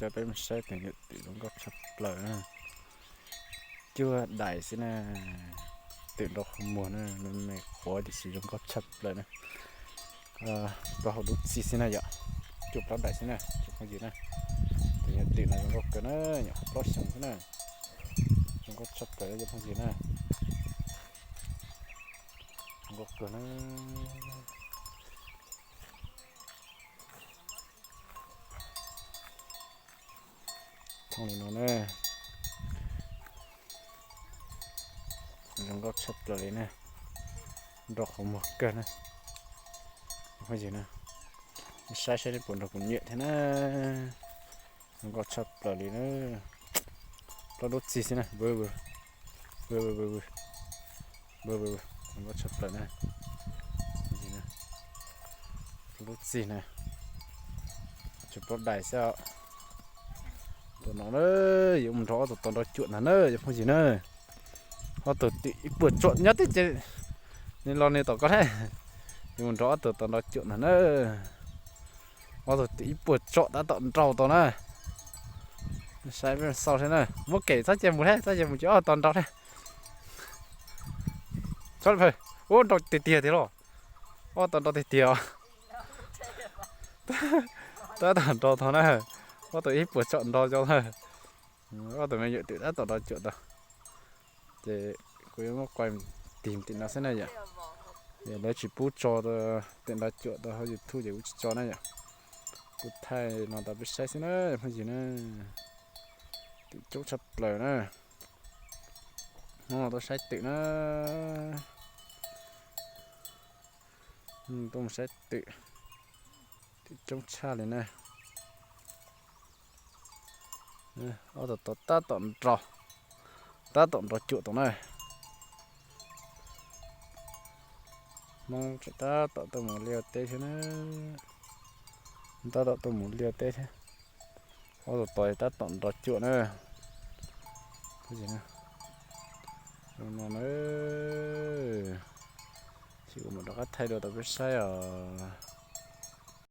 Coj peb mus saib tus me nyuam twm zoo nkauj tshaj plaws na. Cuaj daim xwb na. Twm nrau qhov muag na, me me qhuav tiam sis zoo nkauj tshaj plaws na. Plaub hau dub txig xwb na yom. Cuaj plaub daim xwb na cov phooj ywg na. Tus me nyuam twm no zoo nkauj kawg na, nyuam qhuav plaub xyoos xwb na. Zoo nkauj tshaj plaws cov phooj ywg na. Zoo nkauj kawg na. Thooj li no na. Zoo nkauj tshaj plaws li na. Nrau qhov muag kawg na. Phooj ywg na, saib saib nej puas nrog kuv nyiam thiab na. Zoo nkauj tshaj plaws li na. Plaub dub txig xwb na. Zoo nkauj tshaj plaws na. Plaub dub txig na. Tsuas plaub daim xwb os. Tus no na, yuav mus nrog ob tug tau nrau cuam ntag na cov phooj ywg na. Ob tug twm ib puas tsom nyob teb ces nws los nws tom ko thiab. Yuav mus nrog ob tug tau nrau cuam ntag na. Ob tug twm ib puas tsom tab tom nrau tau na. Saib peb xauj thiab na, muab kem txhob cia mus thiab, txhob cia mus ces ob tau nrau thiab. Txhob li phaws, ua nrau tiag tiag tiag los. Ob tau nrau tiag tiag os. Tab tom nrau tau na. Ob tug ib puas tsom nrau co na. Ob tug me nyuam twm tab tom nrau cuam tau. Ces kuv yuav muab quay tig tim no xwb na yom. Lawv tsis pub tso twm nrau cuam tau hauv YouTube ces kuv tsis tso na yom. Kuv thaij no tau peb saib xwb na phooj ywg na. Twm coob tshaj plaws na. Hnub no tuaj saib twm na. Tuaj mus saib twm. Twm coob tshaj li na. Ob tug tau tab tom nrau, tab tom nrau cuam tau na. Hmoob tseem tab tom tuaj mus liaj teb thiab na. Tab tom tuaj mus liaj teb thiab. Ob tug tau tab tom nrau cuam na. Zoo no na. Ces kuv mam rov qab thaij dua rau peb saib os.